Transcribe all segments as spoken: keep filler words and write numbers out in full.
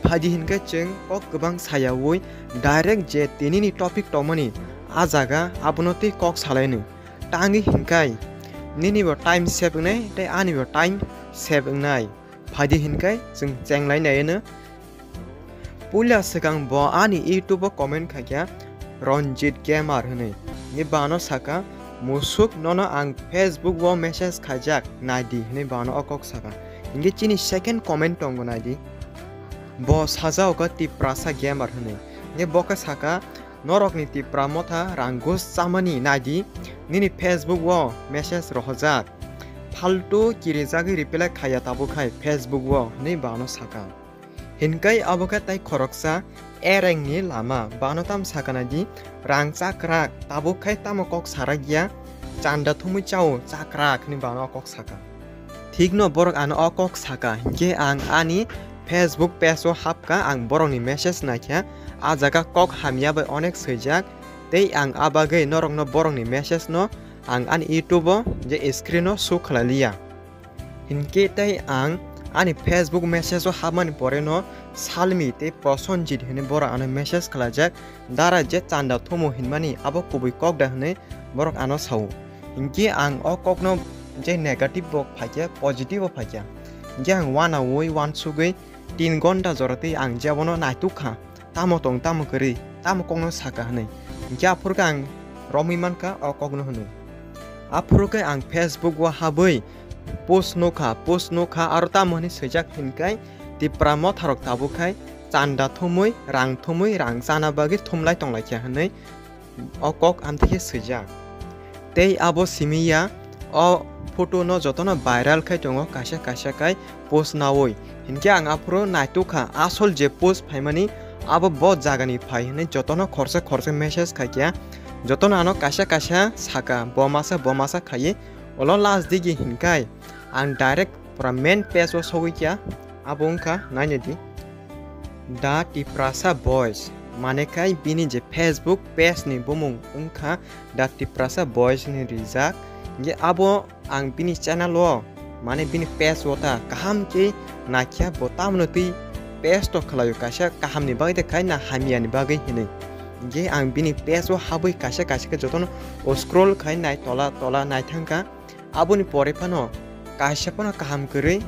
Phaidi hinkhe chwng kok kwbang sayaui direct je tinini topic tongmani a jaga abono twi kok salaino. Tangwi hinkhai nini bo time save wngnai tei ani bo time save wngnai. Phaidi hinkhai chwng chenglai naiyano. Puila swkang bo ani YouTube o comment khaikha Ranjit Gamer hwnwi. Ni bano saka, "Musuk, nono ang Facebook o message khaijak, naidi," hwnwi bano o kok saka. Hinkhe chini second comment tongo, naidi. Bo sajao kha Tiprasa Gamer hwnwi. Hinkhe bo khe saka, "Norokni Tipra motha rang gus chamani, naidi, nini Facebook o message rohorjak. Phaltu kirijagwi reply khaiya tabuk hai Facebook o," hwnwi bano saka. Hinkhai abo khe tai khoroksa erengni lama, bano tam sakana di, "Rang chakrak, tabuk khai tamo kok sarak ya, chanda thumui chao chakrak," hwnwi bano kok saka. Thikno borok ano o kok saka, hinkhe ang ani Facebook page o hapkha, ang borokni message naikha, a jaga kok hamya bai onek swijak, tei ang a bagwi norokno borokni message no ang ani YouTube o je screen o show khlai liya. Hinkhe tei ang ani Facebook message o hapmani pore no Salmi tei Prosenjit hwnwi borok ano message khlaijak, dara je chanda thumu hinmani abo kubui kok da hwnwi borok ano sao. Hinkhe ang o kokno je negative bo phaikha, positive bo phaikha. Hinkhe ang uanaui uansugwi tin gonta jora twi ang je abono naituk kha. Tamo tong, tamo kwrwi, tamo kokno saka hwnwi. Hinkhe aphuru khe ang romwi mankha o kokno hwnwi. Aphuru khe ang Facebook o habwi post nukha, post nukha aro tamo hwnwi swijak hinkhai Tipra motharok tabuk khai chanda thumui, rang thumui, rang chana bagwi thumlai tonglaikha hwnwi o kok amtwi khe swijak. Tei abo simi ya, o photo no jotono viral khai tongo, kaisa kaisa khai post naui. Hinkhe ang aphuru naituk kha, asol je post phaimani abo bo jagani phai hwnwi jotono khorsa khorsa message khaikha. Jotono ano kaisa kaisa saka, bo masa bo masa khaiwi. Ulo last digi hinkhai ang direct pura main page o sogwi kha, abo wngkha nainidi. The Tiprasa Voice, mane khai bini je Facebook page ni bumung wngkha The Tiprasa Voice ni rijak. Hinkhe abo ang bini channel o, mane bini page o ta kaham khe naikha, bo tamoni twi page to khlaio, kaisa kaham ni bagwi de khai na hamya ni bagwi hinwi. Hinkhe ang bini page o habwi kaisa kaisa khe jotono scroll khai nai tola tola naithangkha. Aboni pore phano kaisa phano kaham kwrwi.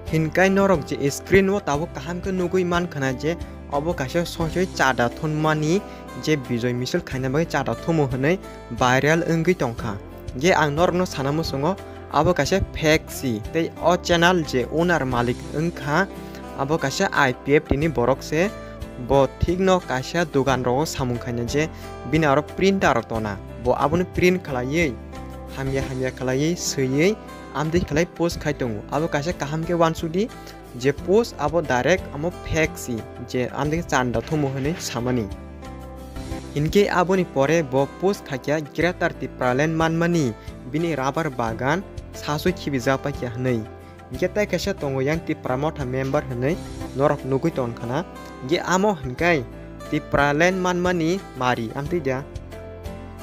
Hinkhai norok je screen o tabuk kaham khe nugwi mankha na je obo kaisa soi soi chada thunmani je bijoy misil khaina bagwi chada thumu hwnwi viral wngwi tongkha. Je ang norokno sana muchungo abo kaisa fake si tei o channel je owner malik wngkha abo kaisa I P F T ni borok se. Bo thikno kaisa dogan rogo samung khaina je bini aro printer rok tona, bo abono print khlaiwi hamya hamya khlaiwi swiwi amtwi khlai post khai tongo. Abo kaisa kaham khe uansukdi je post abo direct amo fake si, je amtwi khe chanda thumu hwnwi samani. Hinkhe aboni pore bo post khaikha Greater Tipraland manmani bini rubber bagan sasui khibijak paikha hwnwi. Hinkhe tei kaisa tongo yang Tipra Motha member hwnwi norok nugwi tongkha na. Hinkhe amo hinkhai Tipraland manmani mari amtwi da.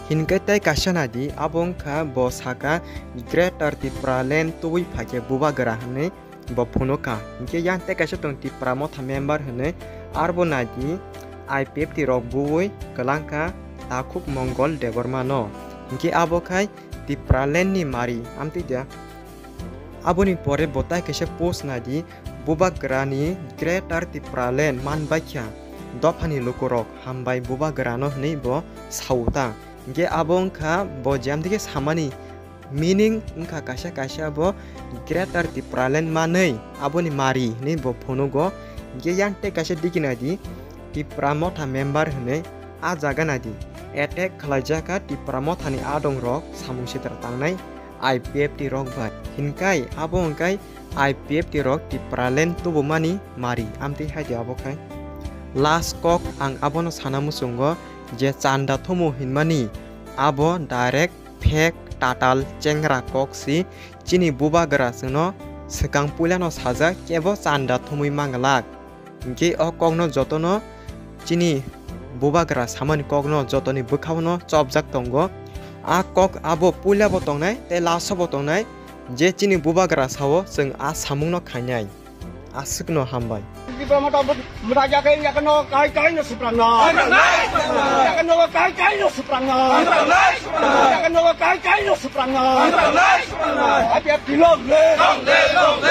Hinkhe tei kaisa naidi, abo wngkha bo saka Greater Tipraland tubui phaikhe bubagra hwnwi bo phunukha. Hinkhe yang tei kaisa tong Tipra Motha member hwnwi arbo naidi I P F T rok buwi kwlangkha Takhuk Mongol Debbarma no. Hinkhe abo khai Tipraland ni mari amtwi da. Aboni pore bo tai kaisa post naidi, bubagrani Greater Tipraland manbaikha dophani lukurok, hambai bubagrano hwnwi bo sao ta. Hinkhe abo wngkha bo jemdike samani meaning wngkha kaisa kaisa bo Greater Tipraland manwi aboni mari hwnwi bo phunugo. Hinkhe yang tei kaisa digi naidi, Tipra Motha member hwnwi a jaga naidi attack khlaijak kha Tipra Mothani adongrok samung sitra tangnai I P F T rok bai. Hinkhai abo wngkhai I P F T rok Tipraland tubumani mari amtwi hai di abo khai. Last kok ang abono sana muchungo je chanda thumu hinmani abo direct fake tatal chengra kok si, chini bubagra chwngno swkang puilano sajak kebo chanda thumui manglak. Hinkhe o kokno jotono chini bubagra samani kokno jotoni bwkhao no chopjak tongo. A kok abo puila bo tongnai tei last o bo tongnai je chini bubagra sao chwng a samungno khainai. Aswkno hambai. Tipra Motha mwthajak khe yakno kai kai no swprangnai. Yakno kai kai no swprangnai. Yakno kai kai no swprangnai. Api api long live.